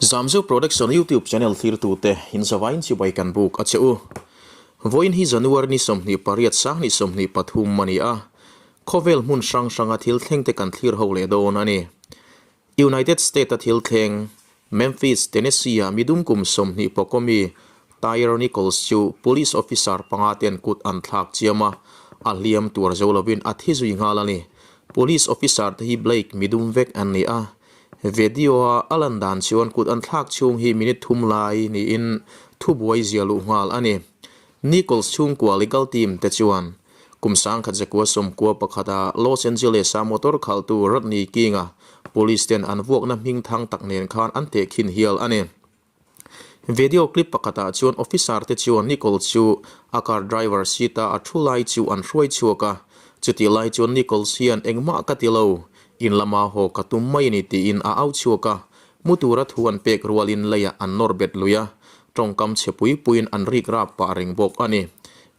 Zamzo Production YouTube channel thlirtute in zavain chibai kan buk a che u. Vawiin hi January ni 28 sang ni 23 a ni a, khawvel hmun hrang hranga thil thlengte kan thlir ho leh dawn a ni. United State-a thil thleng, Memphis, Tennessee-a midum kum 20 pawkawmi Tyre Nichols chu police officer panga ten kut an thlak chiam a, a hliam tuar zo lovin a thi zui nghal a ni. Police officer te hi Blake midum vek an ni a, video-a a lan dan chuan kut an thlak chhung hi minute thum lai niin thubuai zia luh nghal a ni. Nichols chhungkua legal team te chuan kum 1991 a Los Angeles-a motor khalhtu Rodney King-a police ten an vuakna hming thang tak nen khan an tehkhin hial a ni. Video clip pakhatah chuan officer te chuan Nichols chu a car driver seat a a thu lai chu an hruai chhuak a, chutih lai chuan Nichols hian engmah ka ti lo, in lama haw ka tum mai a ni tiin a au chhuak a, mu tura thu an pek rualin leiah an nawr bet lui a, tawngkam chhe pui puiin an rik rap pah reng bawk a ni.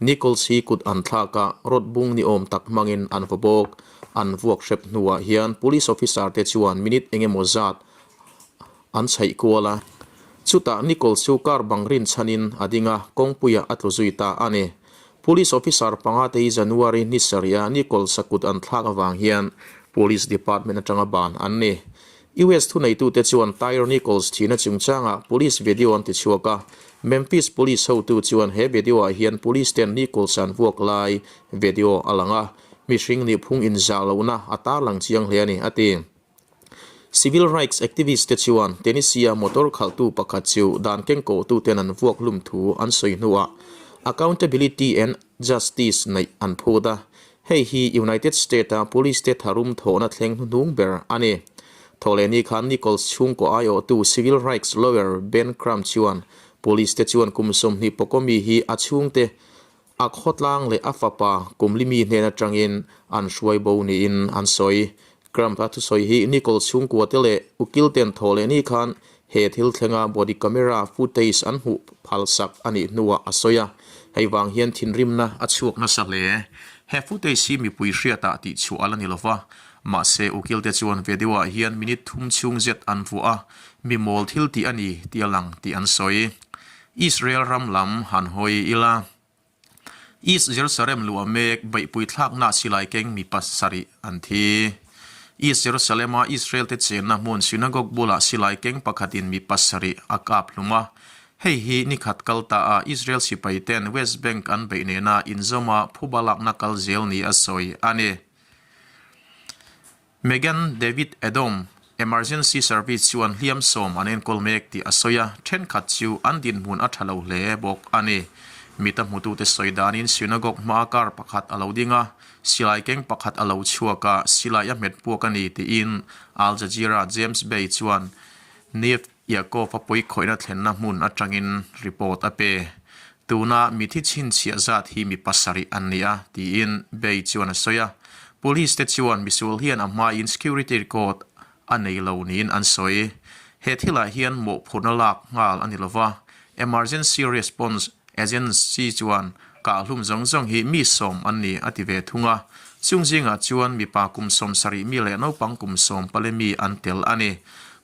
Nichols hi kut an thlak a, rod bung ni awm tak hmangin an vaw bawk. An vuak hrep hnuah hian police officer te chuan minute engemaw zat An chhaih kual a. Chutah Nichols chu car bang rin chhanin a ding a, kawngpuiah a tlu zui ta a ni. Police officer panga te hi January ni sarih a Nichols a kut an thlak avang hian Police Department atanga ban an ni. US thuneitute chuan Tyre Nichols thihna chungchangah police video an tichhuak a, Memphis Police hotu chuan he video ah hian police ten Nichols an vuak lai video a lang a, mihring nihphung inzah lohna a tarlang chiang hle a ni, a ti. Civil rights activist te chuan Tennessee-a motor khalhtu pakhat chu dan kengkawhtu ten an vuak hlum thu an sawi hnuah accountability and justice neih an phut a, hei hi United State-a police te tharum thawhna thleng hnuhnung ber a ni. Thawhlehni khan Nichols chhungkaw aiawhtu civil rights lawyer Ben Crump chuan police te chuan kum 20 pawkawmi hi a chhungte A khawtlang leh a fapa Kumlimi hnen atangin an hruai bo niin an sawi. Crump a thusawi hi Nichols chhungkua te leh ukil ten thaw leh ni khan he thil thlenga body camera footage an hmuh phal sak a nih hnuah a sawi a, hei vang hian thinrimna a chhuak nasa hle. He footage hi mipui hriatah tihchhuah a la ni lova, mahse ukil te chuan video ah hian minute thum chhung zet an vuah a, mi mawl thil tih a ni tih a lang tih an sawi. Israel ram lam han hawi ila. East Jerusalem luah mek beihpui thlakna silai keng mi pasarih an thi. East Jerusalem-a Israel te chenna hmun synagogue bulah silai keng pakhatin mi pasarih a kap hlum a. Hei hi nikhat kal ta a Israel sipai ten West Bank an beih nena inzawma phuba lakna kal zel ni a sawi a ni. Megan David Edom, Emergency Service chuan hliam sawm an enkawl mek tih a sawi a, thenkhat chu an dinhmun a tha lo hle bawk a ni. Mita hmutute sawi danin synagogue hmaa car pakhat a lo ding a, silai keng pakhat a lo chhuak a, silai a hmet puak a ni tiin Al Jazeera James Bay chuan Neve Yaakov a pawikhawihna thlenna hmun atangin report a pe. Tuna mithi chhinchhiah zat hi mi pasarih an ni a, tiin Bay chuan a sawi a. Police te chuan misual hian a hmain security record a nei lo niin an sawi. He thilah hian mawhphurhna lak nghal a ni lova, Emergency Response Agency chuan kahhlum zawng zawng hi mi sawm an ni a ti ve thung a. Chung zingah chuan mipa kum 70 mi leh naupang kum 14 mi an tel a ni.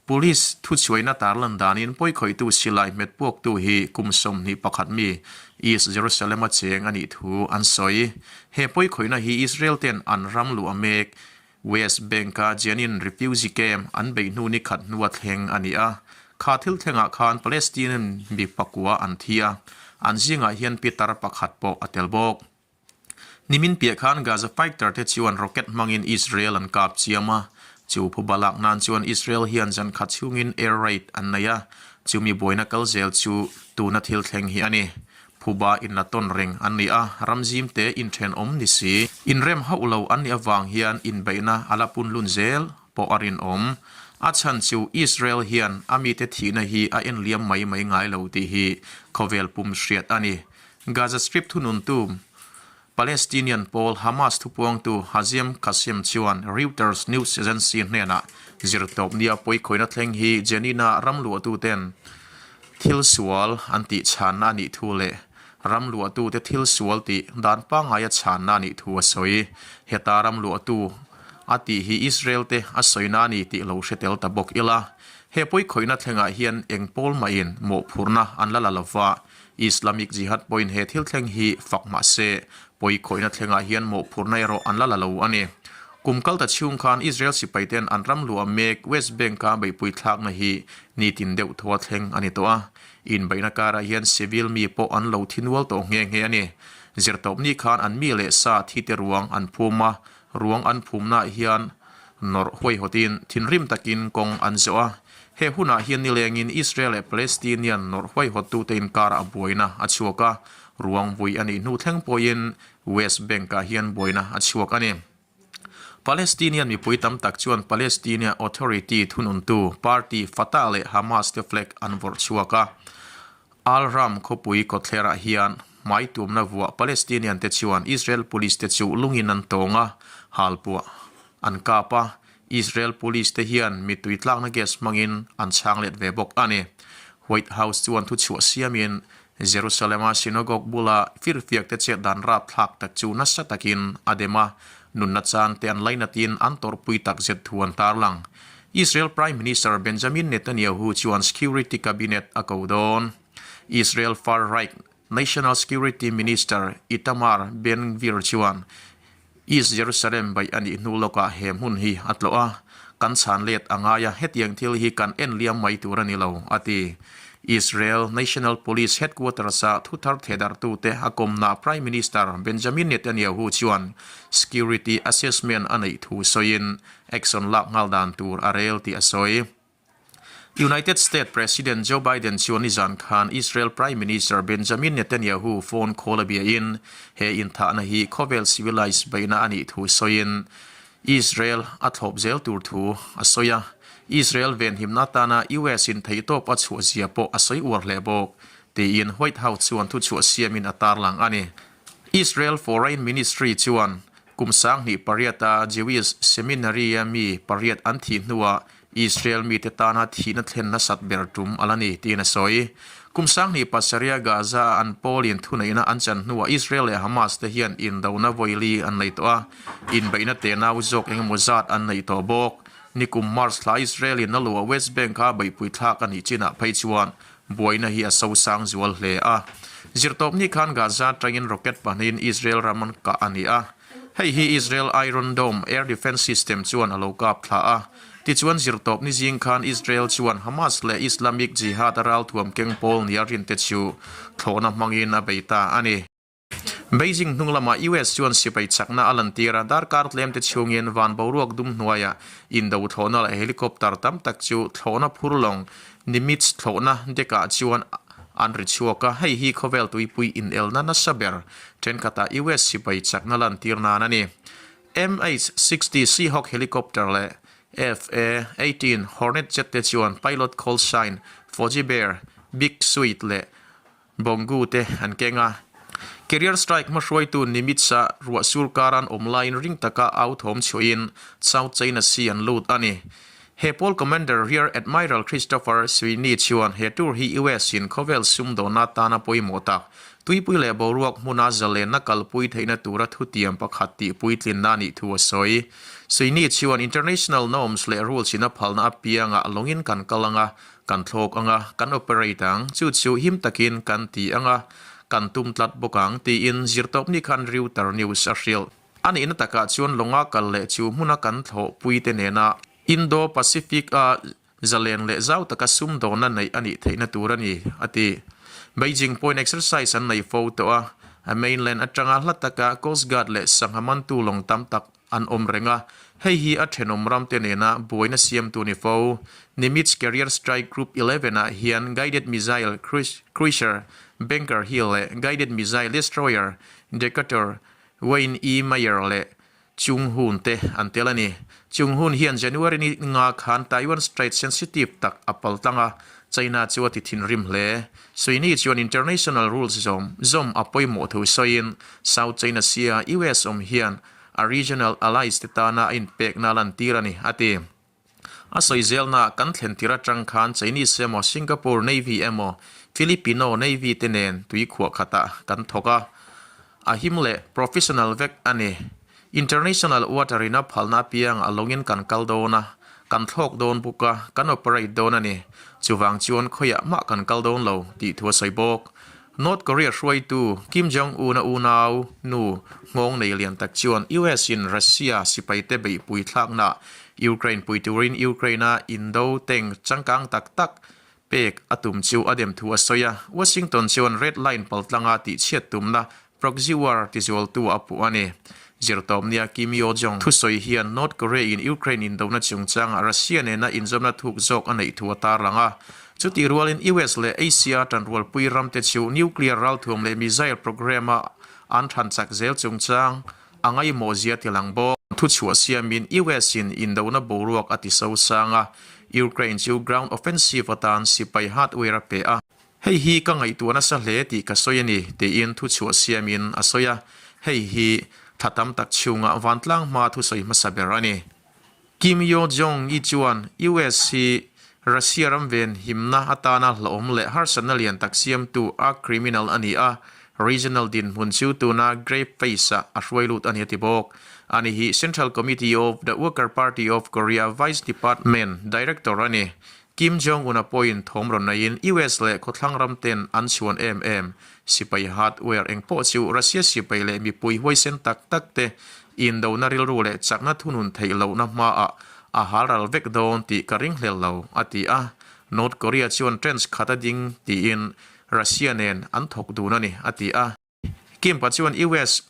Police thuchhuaina tarlan danin pawikhawihtu silai hmet puaktu hi kum 21 mi East Jerusalem-a cheng a nih thu an sawi. He pawikhawihna hi Israel ten an ram luh a mek West Bank-a Jenin refugee camp an beih hnu ni khat hnua thleng a ni a. Kha thil thlengah khan Palestinian mi pakua an thi a, an zingah hian pitar pakhat pawh a tel bawk. Nimin piah khan Gaza fighter te chuan rocket hmangin Israel an kap chiam a, chu phuba lak nan chuan Israel hian zan khat chhungin air raid an nei a, chumi buaina kal zel chu tuna thil thleng hi a ni. Phuba inla tawn reng an ni a, ramzim te inthenawm ni si, inrem hauh lo an nih avang hian inbeihna a la punlun zel pawh a rinawm. A chhan chu Israel hian a mite thihna hi a enliam mai mai ngai lo tih hi khawvel pum hriat a ni. Gaza Strip thununtu Palestinian pawl Hamas thupuangtu Hazem Qassem chuan Reuters news agency hnenah zirtawpnia pawikhawihna thleng hi Jenin-a ram luahtuten thil sual an tih chhanna a nih thu leh ram luahtute thil sual tih dan pangngaia chhanna a nih thu a sawi. Heta ram luahtu a tih hi Israel te a sawina a ni tih lo hre tel ta bawk ila. He pawikhawihna thlengah hian eng pawl mahin mawhphurhna an la la lova, Islamic Jihad pawhin he thil thleng hi fak mah se, pawikhawihna thlengah hian mawhphurhna erawh an la la lo a ni. Kum kal ta chhung khan Israel sipaiten an ram luah mek West Bank-a beihpui thlakna hi nitin deuh thaw a thleng a ni tawh a. Inbeihna karah hian civil mi pawh an lo thi nual tawh nghe nghe a ni. Zirtawpni khan an mi leh sa thite ruang an phum a, Ruang an phumnaah hian nawrh huaihawtin thinrim takin kawng an zawh a. He hunah hian nilengin Israel leh Palestinian nawrh huaihawttute inkarah buaina a chhuak a, ruang vui a nih hnu thleng pawhin West Bank-ah hian buaina a chhuak a ni. Palestinian mipui tam tak chuan Palestinia Authority thununtu party Fatah leh Hamas te flag an vawrh chhuak a. Al-Ram khawpui kawtthlerah hian hmai tumna vuah Palestinian te chuan Israel police te chu lungin an tawng a, halpuah an kap a, Israel police te hian mittui tlakna gas hmangin an chhang let ve bawk a ni. White House chuan thuchhuah siamin Jerusalem-a synagogue bula firfiak te chet dan rapthlak tak chu nasa takin a dem a, nunna chan te an lainatin an tawrhpui takzet thu an tarlang. Israel Prime Minister Benjamin Netanyahu chuan Security Cabinet a ko dawn. Israel far-right National Security Minister Itamar Ben-Gvir chuan East Jerusalem baih a nih hnu lawkah he hmun hi a tlawh a, kan chhan let a ngai a, hetiang thil hi kan en liam mai tur a ni lo, a ti. Israel National Police Headquarters-a thuthar thehdarhtute a kawmna Prime Minister Benjamin Netanyahu chuan security assessment a neih thu sawiin Action lak nghal dan tur a rel tih a sawi. United States President Joe Biden chuan nizan khan Israel Prime Minister Benjamin Netanyahu phone call a biain he inthahna hi khawvel civilized beihna a nih thu sawiin Israel a thlawp zel tur thu a sawi a. Israel venhimna atana US in theihtawp a chhuah zia pawh a sawi uar hle bawk tiin White House chuan thuchhuah siamin a tarlang a ni. Israel Foreign Ministry chuan Kum 2008-a Jewish Seminary-a mi pariat an thih hnuah Israel mite tana thihna thlen nasat ber tum a la ni tiin a sawi. Kum 2007-a Gaza-a an pawlin thuneihna an chan hnuah Israel leh Hamas te hian indona vawili an nei tawh a, inbeihna tenau zawk engemaw zat an neih tawh bawk. Nikum March thla Israel-in a luah West Bank-a beihpui thlak a nih chinah phei chuan buaina hi a sosang zual hle a. Zirtawpni khan Gaza atangin rocket pahnihin Israel ram an kah a ni a. Hei hi Israel Iron Dome air defence system chuan a lo kap thla a. Tichuan zirtawpni zing khan Israel chuan Hamas leh Islamic Jihad a ralthuam keng pawl nia rinte chu thlawhna hmangin a bei ta a ni. Beijing hnung lamah US chuan sipai chakna a lantir a, darkar tlemte chhungin van boruak dum hnuaiah indo thlawhna leh helicopter tam tak chu thlawhna phur lawng Nimitz thlawhna deck-ah chuan an ri chhuak a, hei hi khawvel tuipui inelna nasa ber thenkhatah US sipai chakna lantir nan a ni. MH-60 Seahawk helicopter leh FA-18 Hornet jet te chuan pilot call sign Fozzie Bear, Big Sweet leh Bongu te an keng a. Carrier strike hmahruaitu Nimitz-a ruah sur karan awm laiin ring taka au thawm chhuahin South China Sea an lut a ni. He pawl Commander Rear Admiral Christopher Sweeney chuan he tour hi US in khawvel sumdawnna atana pawimawh tak, tuipui leh boruak hmuna zalenna kalpui theihna tura thutiam pakhat tih puitlinna a nih thu a sawi. Sweeney chuan International norms leh rules in a phalna apiangah lawngin kan kal anga, Kan thlawk ang a, kan operate ang, chu chu him takin kan ti ang a, kan tum tlat bawk ang, tiin zirtawpni khan Reuter News a hrilh. A nihna takah chuan lawnga kal leh chu hmuna kan thlawhpuite nena Indo-Pacific-a zalen leh zau taka sumdawnna neih a nih theihna tur a ni, a ti. Beijing pawhin exercise an nei fo tawh a, a mainland atanga hla taka Coast Guard leh sangha mantu lawng tam tak an awm reng a, hei hi a thenawm ramte nena buaina siamtu ni fo. Nimitz Carrier Strike Group 11 ah hian guided missile cruiser Bunker Hill leh guided missile destroyer Decatur Wayne E. Meyer leh Chung Hun te an tel a ni. Chung Hun hian January ni nga khan Taiwan Strait sensitive tak a paltlang a, China chu a ti thinrim hle. Suini chuan international rules zawm zawm a pawimawh thu sawiin South China Sea-a US awm hian a regional allies te tana a inpekna lantir a ni, a ti. A sawi zelnaah kan thlen tir atang khan Chinese emaw Singapore Navy emaw Filipino Navy te nen tui khuah khatah kan thawk a, a him leh professional vek a ni. International water in a phalna apiang a lawngin kan kal dawn a, Kan thlawk dawn bawk a, kan operate dawn a ni. Chuvang chuan khawiah mah kan kal dawn lo, tih thu a sawi bawk. North Korea hruaitu Kim Jong-un-a unau nu nghawng nei lian tak chuan US-in Russia sipaite beihpui thlaknaah Ukraine pui turin Ukraine-a indo tank changkang tak tak pek a tum chu a dem thu a sawi a. Washington chuan red line paltlanga tihchhiat tumna Proxy war tizualtu a puh a ni. Zirtawpnia Kim Yo Jong thusawi hian North Korea-in Ukraine indona chungchangah Russia nena inzawmna thuk zawk a neih thu a tarlang a. Chutih rualin US leh Asia tanrualpui ramte chu nuclear ralthuam leh missile program-a an than chak zel chungchang a ngaihmawh zia tilang bawk. Thuchhuah siamin US-in indona boruak a ti sosang a, Ukraine chu ground offensive atan sipai hardware a pe a. Hei hi ka ngaihtuah nasa hle tih ka sawi a ni, tiin thuchhuah siamin a sawi a. Hei hi tha tam tak chhunga vantlang hma thusawi hmasa ber a ni. Kim Yo Jong-i chuan US hi Russia ram ven himna atana hlauhawm leh harsatna lian tak siamtu a criminal a ni a, regional dinhmun chu tuna grave phase-ah a hruai lut a ni a ti bawk. Ani hi Central Committee of the Worker Party of Korea Vice Department Director a ni. Kim Jong Un-a pawhin thawm rawn neiin US leh khawthlang ram ten an chhuan em em. Sipai hardware eng pawh chu Russia sipai leh mipui huaisen tak tak te indona rilru leh chakna thunun theih lohna hmaah a hal ral vek dawn tih ka ringhlel lo, a ti a. North Korea chuan trench khat a ding tiin Russia nen an thawk dun a ni, a ti a. Kim pa chuan US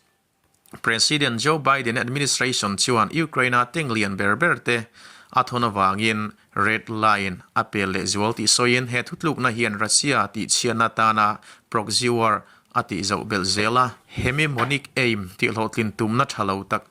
President Joe Biden administration chuan Ukraine-a tank lian ber ber te a thawn avangin red line a pel leh zual tih sawiin he thutlukna hian Russia tihchhiatna atana proxy war a tih zoh belh zel a. Hemimonic aim tih hlawhtlin tumna tha lo tak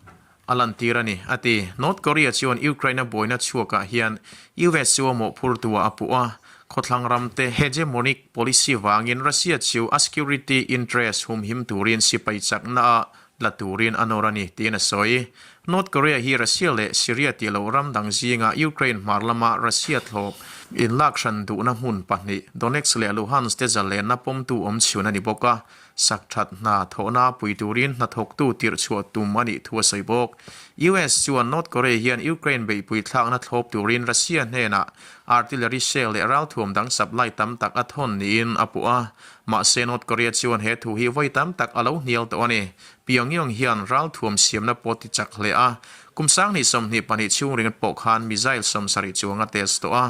a lantir a ni, a ti. North Korea chuan Ukraine-a buaina chhuakah hian US chu a mawhphurtuah a puh a, khawthlang ramte hegemonic policy vangin Russia chu a security interest humhim turin sipai chakna a la turin a nawr a ni, tiin a sawi. North Korea hi Russia leh Syria tih loh ram dang zinga Ukraine hmar lama Russia thlawp inlak hran duhna hmun pahnih, Donetsk leh Luhansk te zalenna pawmtu awm chhun a ni bawk a. Sak that hna thawhna pui turin hnathawktu tirh chhuah tum a nih thu a sawi bawk. US chuan North Korea hian Ukraine beihpui thlakna thlawp turin Russia hnenah artillery shell leh ralthuam dang supply tam tak a thawn niin a puh a. Mahse North Korea chuan he thu hi vawi tam tak a lo hnial tawh a ni. Pyongyang hian ralthuam siamna pawh ti chak hle a. Kum 2022 chhung ringawt pawh khan missile 70 chuang a test tawh a.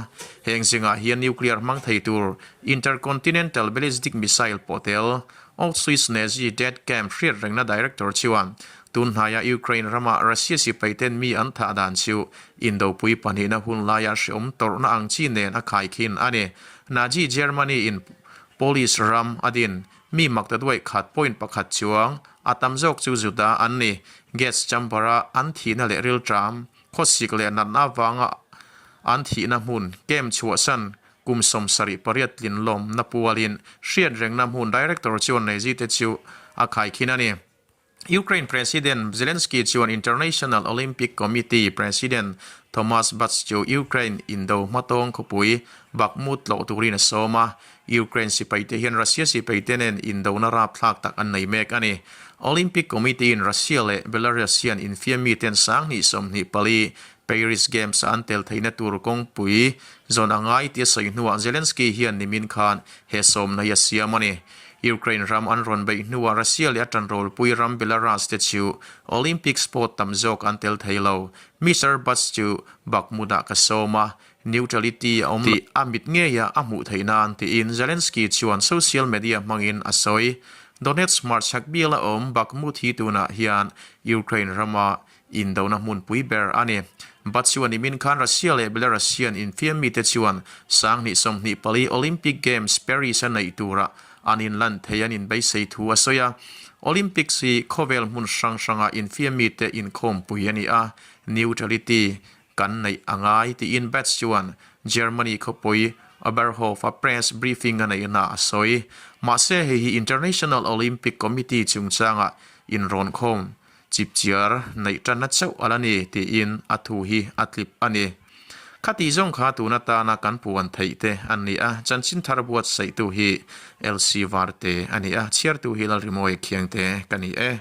Heng zingah hian nuclear hmang thei tur Intercontinental Ballistic Missile pawh tel, Old Swiss Nazi Death Camp hriat rengna director chuan tun hnaia Ukraine rama Russia sipaiten mi an thah dan chu indopui pahnihna hun laia hreawm tawrhna ang chi nen a khaikhin a ni. Nazi Germany in Polish ram a din mi maktaduaih khat point pakhat chuang a tam zawk chu Juda an ni. Gas chamber-a an thihna leh rilṭam, khawsik leh natna avanga an thihna hmun camp chhuahsan Kum 78 tlin lawmna pualin hriat rengna hmun Director chuan Nazi te chu a khaikhin a ni. Ukraine President Zelensky chuan International Olympic Committee President Thomas Bach chu Ukraine indo hmatawng khawpui Bakhmut tlawh turin a sawm a. Ukraine sipaite hian Russia sipaite nen indona rapthlak tak an nei mek a ni. Olympic Committee in Russia leh Belarus hian infiam miten 2024 Paris Games a an tel theihna tur kawngpui zawn a ngai tia sawi hnuah Zelensky hian nimin khan he sawmna hi a siam a ni. Ukraine ram an rawn beih hnuah Russia leh a tanrawlpui ram Belarus te chu Olympic sport tam zawk an tel thei lo. Mister Butts chu Bakhmut-ah ka sawm a, neutrality a awm tih a mit ngeia a hmuh theih nan tiin Zelensky chuan social media hmangin a sawi. Donetsk hmarchhak biala awm Bakhmut hi tunah hian Ukraine rama Indona hmunpui ber a ni. Bat chuan nimin khan Russia leh Belarusian infiam mite chuan 2024 Olympic Games Paris a neih turah an inlan thei an inbeisei thu a sawi a. Olympics hi khawvel hmun hrang hranga infiam mite inkhawmpui a ni a, neutrality kan neih a ngai tiin Bats chuan Germany khawpui Oberhof-a press briefing a neihna a sawi. Mahse hei hi International Olympic Committee chungchanga inrawnkhawm Chipchiar neih tanna chauh a la ni tiin a thu hi a tlip a ni. Khati zawng kha tun atana kan puan theih te an ni a, chanchin thar buatsaihtu hi LC Varte a ni a, chhiartu hi Lalrimawia Khiangte ka ni e.